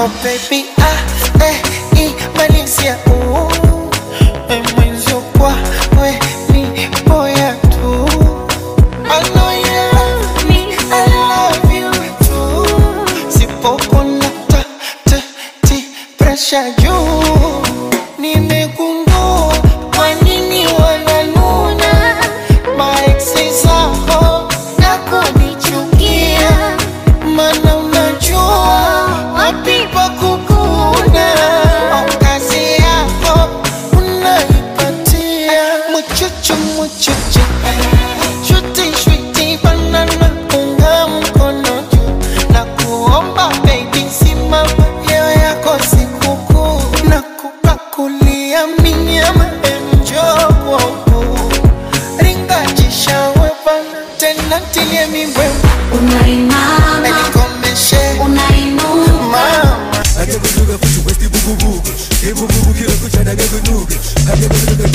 Oh baby, ah, eh, i, malizia u. Mwenzio kwa we ni boya tu. I know you love me, I love you too. Sipokuna ta, ta, ti, pressure juu. Nimegundua kwa nini wananuna. My exes zako nakonichukia. Mana unajua wapi pa kukuna. Oh, kazi yako unaipatia. Muchuchu muchuchu, shuti shuti banana unga mkono juu. Na kuomba baby simama, leo yako sikukuu. Na kupakulia minyama enjoy kwangu. Ringa jishawe bana, tena tilie mibwe. Unainama, Nikomeshe unainuka. mama. Aje kuzuka futhi westi bukubuku. Ibubuku kila kuchana ngekunuka. Aje kuzuka.